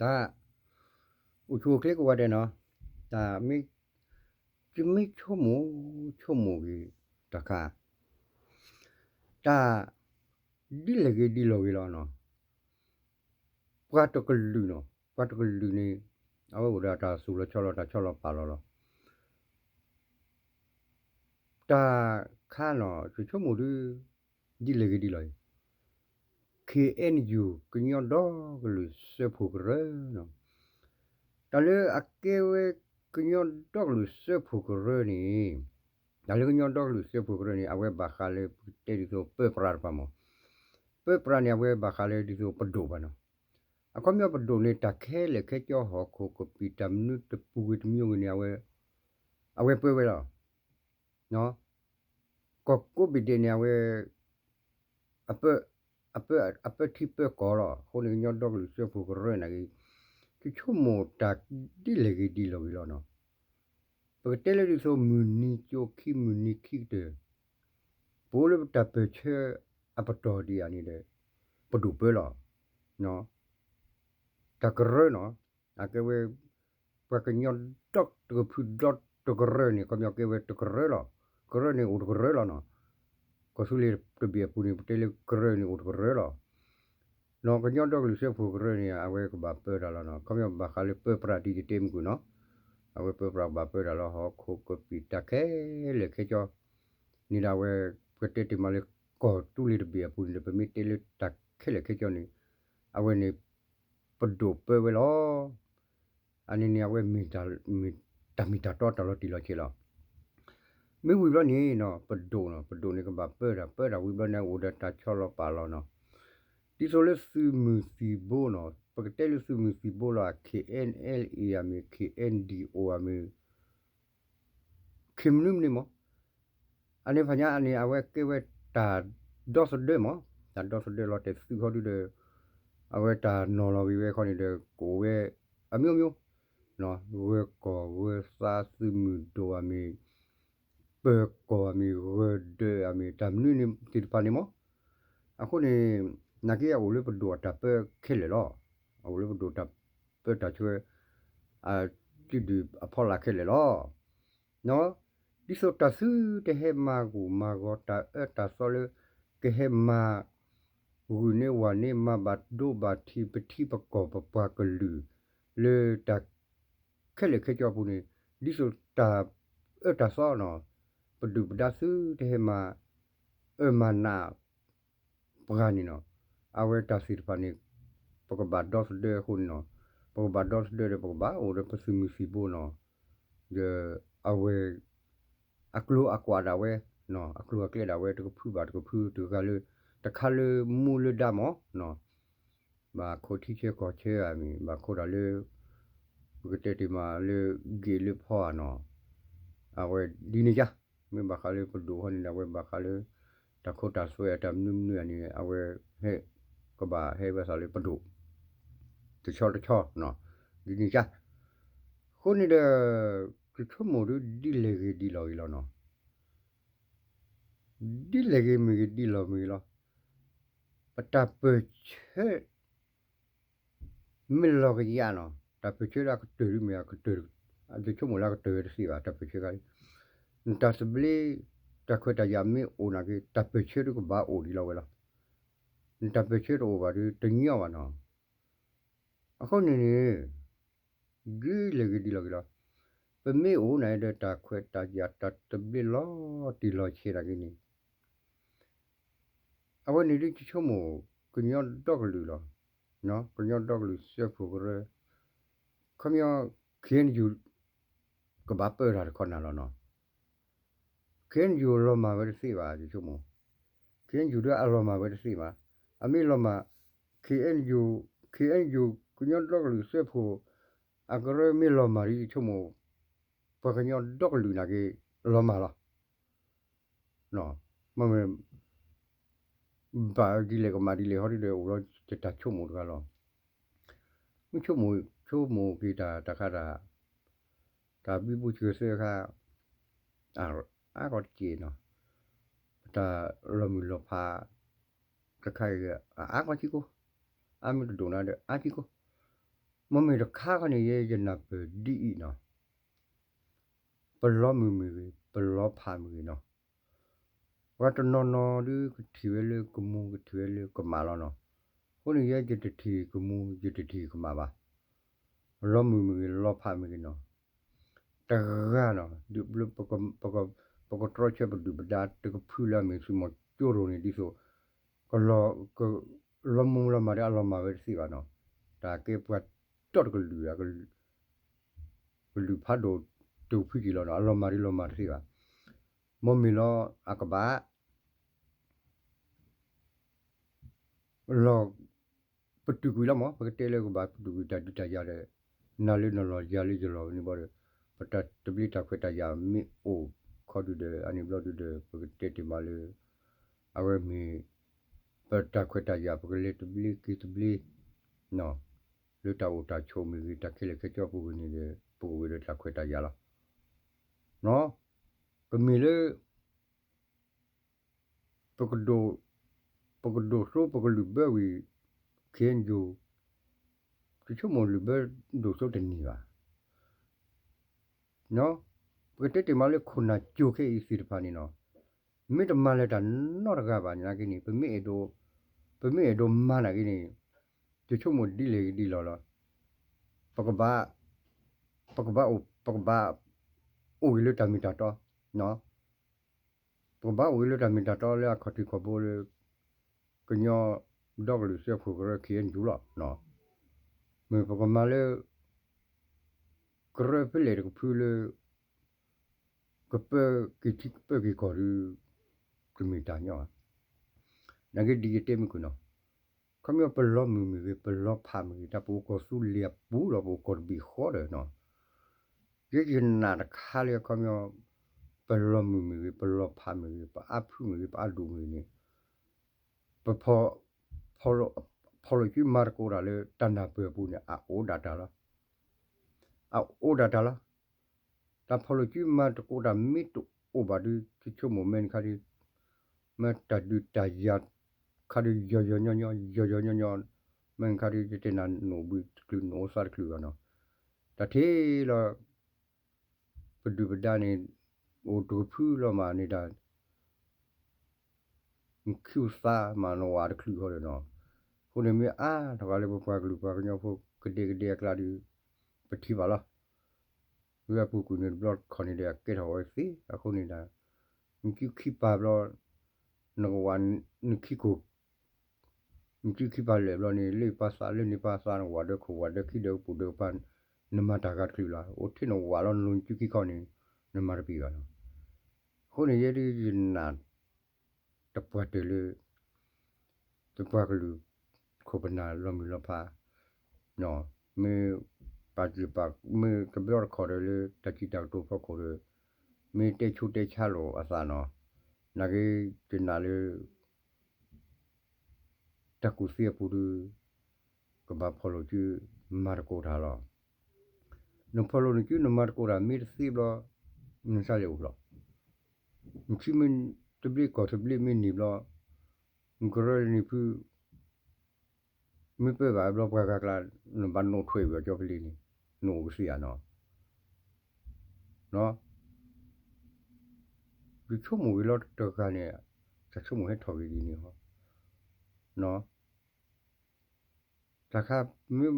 တၢ်အိၣ်ဆူၣ်အိၣ်ချ့ကိးဂၤဒဲးနီၤ, တၢ်မ့ၢ် ယမ့ၢ်ဆိကမိၣ် ဆိကမိၣ်ဂ့ၤတၢ်ခါ, တၢ်ဒ်လဲၣ်ဂ့ၤဒ်လဲၣ်ဂ့ၤလီၤနီၤ, ပှၤတကလုာ်နီၤ, ပှၤတကလုာ်န့ၣ် အဝဲအိၣ်ဒီးတၢ်သူၣ်လီၤဆီလီၤ တၢ်ဆီလီၤပာ်လီၤလီၤ. တၢ်ခါနီၤ ယဆိကမိၣ်ဒုး ဒ်လဲၣ်ဂ့ၤဒ်လဲၣ်ဂ့ၤ ခ့ၣ်အဲၣ်ယူၣ် ကညီဒီကလုာ်စၢဖှိၣ်ကရၢနီၤ, တၢ်လၢအကဲဝဲကညီဒီကလုာ်စၢဖှိၣ်ကရၢန့ၣ်, တၢ်လၢကညီဒီကလုာ်စၢဖှိၣ်ကရၢန့ၣ် အဝဲဘၣ်ဃးလၢ ပကတဲဒ်သိးပၢပြးတပၤမး, ပၢပြးန့ၣ် အဝဲဘၣ်ဃးလၢဒ်သိးပဒိၣ်ဘၣ်နီၤ, အခီပညီပဒိၣ်န့ၣ် တၢ်ခဲလၢာ်ခဲဆ့ ဟီၣ်ခိၣ်ကပံာ် တၢ်မနုၤတပူၤဂ့ၤတမံၤဂ့ၤန့ၣ် အဝဲ အဝဲပၢဝဲလီၤ. ကီၢ်ကိးဘ့ၣ်ဒဲးန့ၣ် အဝဲ အပၢ အပၢထံပၢကီၢ်လီၤ. အဃိန့ၣ် ကညီဒီကလုာ်စၢဖှိၣ်ကရၢန့ၣ်ဂ့ၤ ယဆိကမိၣ်တၢ်ဒ်လဲၣ်ဂ့ၤဒ်လဲၣ်ဂ့ၤလီၤနီၤ. ပကတဲလၢဒ်သိးမုၢ်နံၤကၠိခံ မုၢ်နံၤခံကတၢၢ် ပအိၣ်လၢပတၢ်ပၢၢ်ဆၢအပတီၢ်ဒံးဧါန့ၣ်ဒီး ပဒိၣ်ပၢလီၤ. တၢ်ကရၢနီၤ, အကဲဝဲ ပှၤကညီဒီတကဖုဒီတကရၢန့ၣ် ခီပညီကဲဝဲတကရၢလီၤ. ကရၢန့ၣ်အိၣ်တကရၢလီၤနီၤ. ကီၢ်သူလ့ၤတဘ့ၣ်အပူၤန့ၣ် ပတဲလၢကရၢန့ၣ်အိၣ်တကရၢလီၤ. နီၤ ကညီဒီကလုာ်စၢဖှိၣ်ကရၢန့ၣ် အဝဲကဘၣ်ပၢတၢ်လီၤနီၤ. ခီပညီဘၣ်ဃးလၢပၢပြးဒ်ယတဲမုၢ်ကွံာ်နီၤ, အဝဲပၢပြးကဘၣ်ပၢတၢ်လီၤ ဟီၣ်ခိၣ်ကပံာ်တၢ်ခဲလၢာ်ခဲဆ့ န့ၣ်ဒီးအဝဲ ပကတဲတ့ၢ်မးလၢ ကီၢ်သူလ့ၤတဘ့ၣ်အပူၤန့ၣ်ဒီး ပမ့ၢ်တဲလၢတၢ်ခဲလၢာ်ခဲဆ့န့ၣ် အဝဲန့ၣ် ပဒိၣ်ပၢဝဲလီၤ. အန့ၣ်န့ၣ် အဝဲမ့ၢ် တၢ်မ့ၢ်တၢ်တီတၢ်လီၤတံၢ်လီၤဆဲးလီၤ. မ့ၢ်ဝံၤဘျီန့ၣ်နီၤ ပဒိၣ်နီၤ ပဒိၣ်န့ၣ်ကဘၣ်ပၢတၢ် ပၢတၢ်ဝံၤဘျီန့ၣ် အိၣ်ဒီးတၢ်ဆီလီၤပာ်လီၤနီၤ. ဒ်သိးလၢသုးမုၢ်သံၣ်ဘိနီၤ ပကတဲလၢသုးမုၢ်သံၣ်ဘိလီၤ K N L A ဧါမ့ၢ် K N D O ဧါမ့ၢ် ခ့မနုၤမနုၤမး အန့ၣ်ဖးညါအန့ၣ် အဝဲကဲဝဲတၢ်ဒီသဒၢမး တၢ်ဒီသဒၢလီၤတဲာ်သုးခီဒုဒီး အဝဲတၢ်နီၤလီၤက့ၤဝဲခီန့ၣ်ဒီး ကအိၣ်ဝဲ အမျိုးမျိုး ဂၢၢ်ကီၢ်ဂၢၢ်သးသုးမုၢ်ဒိၣ်ဧါမ့ၢ် ပၢၤကီၢ်ဧါမ့ၢ် ဂၢၢ်ဒၢးဧါမ့ၢ် တၢ်မနုၤန့ၣ်သ့ၣ်တဖၣ်န့ၣ်မး အဃိန့ၣ် နာ်က့အအိၣ်လၢပဒိၣ်အတၢ်ပၢခဲလၢာ်လီၤ. အအိၣ်လၢပဒိၣ်တၢ်ပၢတၢ်ဆှၢ အစုဒုၣ်အဖီလာ်ခဲလၢာ်လီၤ. ဒ်သိးတၢ်သုတဟဲမၤဂီၢ်မၤဂီၤ တၢ်အၢတၢ်သီလၢ ကဟဲမၤ ဂုာ်န့ၢ်ဝၤန့ၢ် မၤဘၣ်ဒိဘၣ်ထံး ပထံပကီၢ်ပပှၤကလုာ် လၢတၢ်ခဲလၢာ်ခဲဆ့အပူၤန့ၣ် ဒ်သိးတၢ်အၢတၢ်သီနီၤ ပဒုၣ်ပဒါသုတဟဲမၤ အၢမၤနး ပှၤန့ၣ်နီၤ အဝဲတၢ်သ့ၣ်တဖၣ်န့ၣ် ပကဘၣ်ဒီသဒၢအဃိန့ၣ်နီၤ ပကဘၣ်ဒီသဒၢဒီး ပကဘၣ်အိၣ်ဒီးပသုးမုၢ်သံၣ်ဘိနီၤ ဒီးအဝဲ အကျိၤအကွာ်ဒၣ်ဝဲ အကျိၤအကျဲဒၣ်ဝဲ တကဖုဘၣ်တကဖု တဂၤလၢ တခါလၢမူလၢဒါမး ဘၣ်ခိးထံဆၢကီၢ်ဆၢဧါမ့ၢ် ဘၣ်ခိးတၢ်လၢ ပကတဲတ့ၢ်မးလၢ ဂ့ၢ်လၢဖီဧါနီၤ အဝဲဒ်န့ၣ်ယါ မ့ၢ်ဘၣ်ဃးလၢပဒိၣ်ဃီန့ၣ်ဒီး အဝဲဘၣ်ဃးလၢ တၢ်ခိတၢ်သွဲအတၢ်မနုၤမနုၤဧါန့ၣ် အဝဲဟဲ ကဘၣ်ဟဲဝဲသးလၢပဒိၣ် တဆီတဆီ ဒ်န့ၣ်ယါ အဃိန့ၣ်ဒီး ယဆိကမိၣ်ဒ်လဲၣ်ဂ့ၤဒ်လဲၣ်ဂ့ၤလီၤနီၤ ဒ်လဲၣ်ဂ့ၤမ့ၢ်ဂ့ၤဒ်လဲၣ်မ့ၢ်ဂ့ၤလီၤ ပတၢ်ပၢၢ်ဆၢ မ့ၢ်လီၤကယၤနီၤ တၢ်ပၢၢ်ဆၢဒၣ်ကတၢၢ်ဒ်မ့ၢ်အကတၢၢ် ယဆိကမိၣ်လၢအကတၢၢ်ဝဲတသ့ဘၣ် တၢ်ပၢၢ်ဆၢခါလံ နတၢ်သဘျ့ တၢ်ခွဲးတၢ်ယာ်မ့ၢ်အိၣ်နာ်က့ တၢ်ပၢၢ်ဆၢဒၣ်ကဘၣ်အိၣ်ဒံးလီၤဝဲလီၤ နတၢ်ပၢၢ်ဆၢတအိၣ်ဘၣ်ဒီး တညီဘၣ်နီၤ အဃိန့ၣ်န့ၣ် ဂ့ၤလဲၣ်ဂ့ၤဒ်လဲၣ်ဂ့ၤလီၤ ပမ့ၢ်အိၣ်န့ၣ်ဒီး တၢ်ခွဲးတၢ်ယာ်တၢ်သဘျ့လီၤတံၢ်လီၤဆဲးနာ်က့န့ၣ် အဝဲန့ၣ်ဒ်ယဆိကမိၣ် ကညီဒီကလုာ်လီၤ ကညီဒီကလုာ်စၢဖှိၣ်ကရၢ ခီပညီ K N U ကဘၣ်ပၢတၢ်တခီနၤလီၤနီၤ K N U လီၤမၢ်ဝဲတသ့ဘၣ် ယဆိကမိၣ် K N U ဒီးအလီၤမၢ်ဝဲတသ့ဘၣ် အမ့ၢ်လီၤမၢ် K N U K N U ကညီဒီကလုာ်စၢဖှိၣ် အကရၢမ့ၢ်လီၤမၢ်ဒီး ယဆိကမိၣ် ပှၤကညီဒီကလုာ်နာ်က့ လီၤမၢ်လီၤ မ့ၢ် ဘၣ်ဒ်လဲၣ်ကမၣ်ဒ်လဲၣ်ဟီဒ်ဒီး အိၣ်လီၤယတၢ်ဆိကမိၣ်တဂၤလီၤ မ့ၢ်ဆိကမိၣ်ဆိကမိၣ်က့ၤတၢ်တၢ်ခါတၢ် တၢ်ဘံဘူဆံးဆၢခါ အါဂီၢ်တက့ၢ်နီၤ ပတၢ်လီၤမုၢ်လီၤဖး တခါအံၤ အါဂီၢ်ထံကိၢ် အါမ့ၢ်တဒိၣ်နၤဒီး အါထံကိၢ် မ့မ့ၢ်တခါခီန့ၣ် ယဲယနၢ်ပၢၢ်ဒ်အံၤနီၤ, ပလီမုၢ်မ့ၢ်ဂ့ၤ, ပလီဖးမ့ၢ်ဂ့ၤနီၤ, ပှၤတနီၤနီၤဒုးကထံၣ်ဝဲလၢကမူၤ ကထံၣ်ဝဲလၢကမၣ်လီၤနီၤ. အဃိန့ၣ် ယဲယတထံၣ်ကမူၤ ယတထံၣ်ကမၣ်ဘၣ်. လီမုၢ်မ့ၢ်ဂ့ၤ လီဖးမ့ၢ်ဂ့ၤနီၤ, တဂၤနီၤ, ဒ်ပကတြီဆၢပဒုၣ်ပဒါတကဖုလၢအမ့ၢ်သုးမီၤကၠိရိၤန့ၣ်ဒ်သိး လီမူလီၤမၢ်ဒီးအလီၤမၢ်ဝဲတသ့ဘၣ်နီၤ. တၢ်ကဲပှၤတီတကလုာ် ကလုာ်ဖးဒိၣ်တကဖုက့ၤလီၤနီၤ, အလီၤမၢ်ဒီးလီၤမၢ်တသ့ဘၣ်. မ့မ့ၢ်လီၤအကဘၣ် လီၤ ပတုာ်ကွံာ်လီၤမး, ပကတဲလၢကဘၣ်ပတုာ်ကွံာ်တၢ်ဒုးတၢ်ယၤဒီး နၤလၢနလီၢ်ယၤလၢယလီၢ်န့ၣ်ဘၣ်ဒီး ပတၢ်သဘျ့တၢ်ခွဲးတၢ်ယာ်မ့ၢ်အိၣ်ခီဒုဒီး အန့ၣ်ဘျီဒုဒီး ပကတဲတ့ၢ်မးလၢ အဝဲမ့ၢ် ပတၢ်ခွဲးတၢ်ယာ် ပကလဲၤသဘျ့က့ၤသဘျ့ လၢတၢ်အိၣ်တၢ်ဆိးမ့ၢ်ဂ့ၤ တၢ်ခဲလၢာ်ခဲဆ့ပူၤဂ့ၤန့ၣ်ဒီး ပကအိၣ်ဝဲဒီးတၢ်ခွဲးတၢ်ယာ်လီၤ. ကမ့ၢ်လၢ ပကဒိး ပကဒိးသိ ပကလုၢ်ဘၢဝံၤ ခ့ယဲၣ်ယူၣ် ယဆိကမိၣ်လုၢ်ဘၢဒိးသိတန့ၢ်ဘၣ်. ပကတဲတ့ၢ်မးလၢခိၣ်နၢ်ကၠိခဲအံၤသ့ၣ်တဖၣ်န့ၣ်နီၤ, မ့ၢ်တမၤလၢၤတၢ်နီတဂၤဘၣ်န့ၣ်နာ်က့န့ၣ် ပမ့ၢ်အဲၣ်ဒိး ပမ့ၢ်အဲၣ်ဒိးမၤနာ်က့န့ၣ် ယဆိကမိၣ်ဒ်လဲၣ်ဂ့ၤဒ်လဲၣ်လီၤ. ပကဘၣ် ပကဘၣ်အိၣ် ပကဘၣ်အိၣ်ဂ့ၤလၢတၢ်မ့ၢ်တၢ်တီ ပကဘၣ်အိၣ်ဂ့ၤလၢတၢ်မ့ၢ်တၢ်တီလၢအခီၣ်ထံးခီၣ်ဘိလၢ ကညီဒီကလုာ်စၢဖှိၣ်ကရၢ ခ့ယဲၣ်ယူၣ်လီၤ. မ့ၢ်ပကမၤလၢ ကရၢဖဲလဲၣ်တကဖုလၢ ကပၢက့ၤထံကပၢက့ၤကီၢ်ဒီး တမ့ၢ်တၢ်ညီဘၣ်. နာ်က့ဒ်ယတဲမုၢ်ကွံာ်နီၤ, ခီပညီပလီမုၢ်မ့ၢ်ဂ့ၤ ပလီဖးမ့ၢ်ဂ့ၤ တၢ်ပအိၣ်ကီၢ်သူလ့ၤအပူၤဒီး ပအိၣ်ကီၢ်တဘ့ၣ်ဃီဒီးနီၤ, ယဲယနာ်တခါလၢခီပညီ ပလီမုၢ်မ့ၢ်ဂ့ၤ ပလီဖးမ့ၢ်ဂ့ၤ ပအါဖုမ့ၢ်ဂ့ၤ ပအါဒိၣ်မ့ၢ်ဂ့ၤန့ၣ် ပ ဖီၣ်လိာ်စုမၤသကိးတၢ်လၢတၢ်နၢ်ပၢၢ်အပူၤန့ၣ် အအိၣ်ဒၣ်တၢ်လီၤ. အအိၣ်ဒၣ်တၢ်လီၤ. တၢ်ဖီၣ်လိာ်စုမၤသကိးတၢ်မ့ၢ်တအိၣ်ဘၣ်ဒီး ယဆိကမိၣ်မ့ၢ်နခါဒီး မ့ၢ်တၢ်ဒုးတၢ်ယၤခါဒီး ယီၤယီၤညီညီ ယီၤယီၤညီညီ မ့ၢ်နခါဒီး ယတဲနၤ နအိၣ်ဘှံးတချုး နအိၣ်သးတချုးဘၣ်နီၤ. တၢ်ထံၣ်လီၤ ပဒုၣ်ပဒါန့ၣ် အိၣ်တကဖုလီၤမးန့ၣ်ဒီး နခံသးမး နဝၤတချုးဃီဒီးနီၤ. အဃိန့ၣ်မ့ၢ်အါထီၣ်ဃာ်လၢပပှၤကလုာ်ပှၤကညီဖိကဒဲကဒဲအကျါဒီး ပထံၣ်ဘၣ်လီၤ. လၢအပူၤကွံာ်န့ၣ်တဘျီတခီၣ်န့ၣ်ဒီး အကဲထီၣ်ဝဲသ့ အဃိန့ၣ်ဒီး နစုခံပာ်ဘျီ နကဝၤ နခံကိၢ် နစုခံပာ်လၢာ်ဘျီန့ၣ် လၢပာ်သးလၢန့ၣ်ပာ်သး နဝၤဒၢခိၣ်ဝၤဒၢခံဒၢကပူၤဒၢကပၤ နမၤတၢ်ဂၤတချုးလီၤ. အိၣ်ထဲနဝၤလီၤ နလိၤနစုခံခီန့ၣ် နမၤတပ့ၤဘၣ်နီၤ. အဃိန့ၣ် ယဲဒၣ်ယနာ် တပှၢ်တၢၢ်လၢ ပပှၤကလုာ်ခိၣ်ပနၢ်လီၤမုၢ်လီၤဖး မ့ၢ်ပာ်စၢၤပာ် မ့ၢ်တဘျီတခီၣ်ဒီးလၢတၢ်စံးတၢ်ကတိၤဖီခိၣ်ဒီး မ့ၢ်တဲဆိတဲဆါလိာ်အသးနီၤ. နာ်က့ ယနာ်လၢ တၢ်ကူၣ်သ့အပူၤဒီး ကဘၣ်ဖီၣ်လိာ်စုမၤသကိးတၢ်လီၤ. နဖီၣ်လိာ်နစုနမၤသကိးတၢ်မ့ၢ်တသ့ဘျီ နစၢ်လဲၤအိၣ်ဖျီၣ် နထံမ့ၢ်သဘျ့ကီၢ်သဘျ့မ့ၢ်န့ၢ်ဘျီ နကရၢန့ၣ်ဖု မ့ၢ်ပၢဘၣ်ဘျီပှၤဂၤကျါ နဘၣ်နိးထွဲဝံၤအီၤကၠီဖဲလံန့ၣ် နအိၣ်ကသ့ဧါနီၤ. ယဆိကမိၣ်ဂ့ၤလီၤတဂၤန့ၣ် တၢ်ဆိကမိၣ်ဟဲထီၣ်ဂ့ၤဒ်န့ၣ်ဟီ တၢ်ခါ မ့ၢ်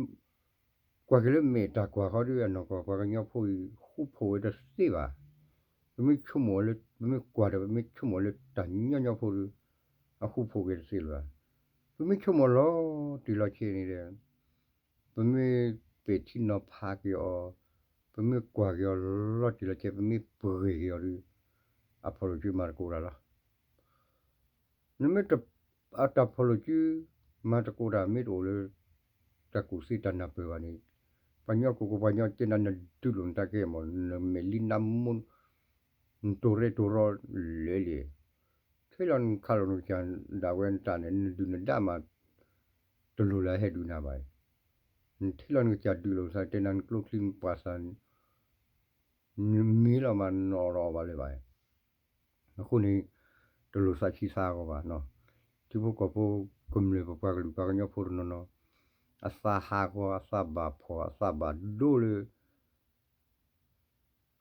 ကွၢ်က့ၤလၢမဲာ်တၢ်ကွၢ်ခီဒီး အနီၢ်ကီၢ်ပှၤကညီဖိအံၤ ဃူဖိးဝဲတသ့ဘၣ်. ပမ့ၢ်ဆိကမိၣ်လၢ ပမ့ၢ်ကွၢ်ဒီး ပမ့ၢ်ဆိကမိၣ်လၢတၢ်ညီညီဖိဒီး အဃူဖိးက့ၤတသ့လၢၤဘၣ်. ပမ့ၢ်ဆိကမိၣ်လီၤတံၢ်လီၤဆဲးန့ၣ်ဒီး ပမ့ၢ်ပဲာ်ထံနီၤဖးက့ၤအီၤ, ပမ့ၢ်ကွၢ်က့ၤအီၤလီၤတံၢ်လီၤဆဲး ပမ့ၢ်ပှ့ၤက့ၤအီၤဒီး အဖီၣ်လိာ်စုမၤသကိးတၢ်လီၤ. နမ့ၢ်တ အတၢ်ဖီၣ်လိာ်စု မၤသကိးတၢ်မ့ၢ်တအိၣ်လၢ တၢ်ကူၣ်သ့တၢ်နၢ်ပၢၢ်ဘၣ်န့ၣ် ပှၤကညီကိးကိးပှၤကညီတဲနၤ နဒုးလိာ်နတၢ်ကဲမး နမဲာ်လံနါမိၢ် နတိၤရဲတိၤရီလဲၤလံ ထဲလီၤနခးလိာ်နကစၢ်ဒၣ်ဝဲနတၢ်န့ၣ် နဒုးနဒါမး တလိၣ်လၢဟဲဒုးနၤဘၣ်အံၤ နထဲလီၤနကစၢ်ဒုးလိာ်သး တဲနၤနကျိချံနပှၤသး နမ့ၢ်လီၤမး နအီၣ်ဒီးအီၣ်ဘၣ်လၢၤဘၣ်အံၤ အဃိန့ၣ် တလိၣ်သးဆံးသးဂီၤဘၣ်နီၤ. ထံဖိကီၢ်ဖိကမျၢၢ်ပပှၤကလုာ်ပှၤကညီဖိတနီၤနီၤ အသးဟးဂီၤ အသးဘၣ်ဖှီၣ် အသးဘၣ်ဒိလၢ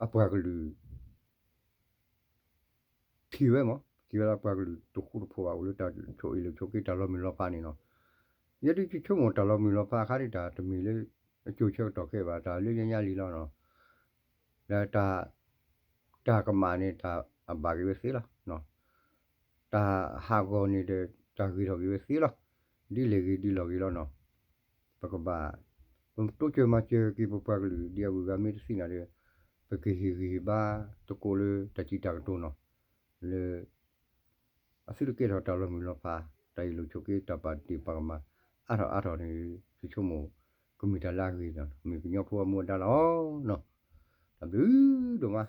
အပှၤကလုာ် ထံၣ်ဝဲမး ထံၣ်ဝဲလၢပှၤကလုာ်တဃူတဖိးဘၣ် အိၣ်လၢတၢ်ဆိၣ်အ့ၣ်လိာ်ဆိးက့တၢ်လီၤမုၢ်လီၤဖးန့ၣ်နီၤ. ယဲဒုးဆိကမိၣ်တၢ်လီၤမုၢ်လီၤဖးအခါဒ်တၢ်တမ့ၢ်လၢ အကၠိဆၢကတီၢ်ခဲအံၤဘၣ် တၢ်လၢညါညါလံလီၤနီၤ. ဒီးတၢ် တၢ်ကမၣ်န့ၣ် တၢ်အဘၣ်က့ၤဝဲသ့လီၤ. တၢ်ဟးဂီၤန့ၣ်ဒီး တၢ်ဂ့ၤထီၣ်က့ၤဝဲသ့လီၤ. ဒ်လဲၣ်ဂ့ၤဒ်လဲၣ်ဂ့ၤလီၤနီၤ. ပကဘၣ် ပတိစၢၤမၤစၢၤက့ၤပပှၤကလုာ် ဒ်အဝံၤအဂၤမ့ၢ်တသ့ၣ်ညါဒီး ပကဟ့ၣ်ဂံၢ်ဟ့ၣ်ဘါသကိးလၢတၢ်စံးတၢ်ကတိၤနီၤ လၢ အသုတကဲထီၣ်တၢ်လီၤမုၢ်လီၤဖး တၢ်အ့ၣ်လိာ်ဆိးက့တၢ်ပာ်ဒ့ၣ်ပာ်ကမၣ် အါထီၣ်အါထီၣ်န့ၣ် ယဆိကမိၣ် ကမ့ၢ်တၢ်လၢအဂ့ၤနီၤ မ့ၢ်ကညီဖိအမူအဒါလီၤနီၤ. တၢ်ဘျုးဒိၣ်မး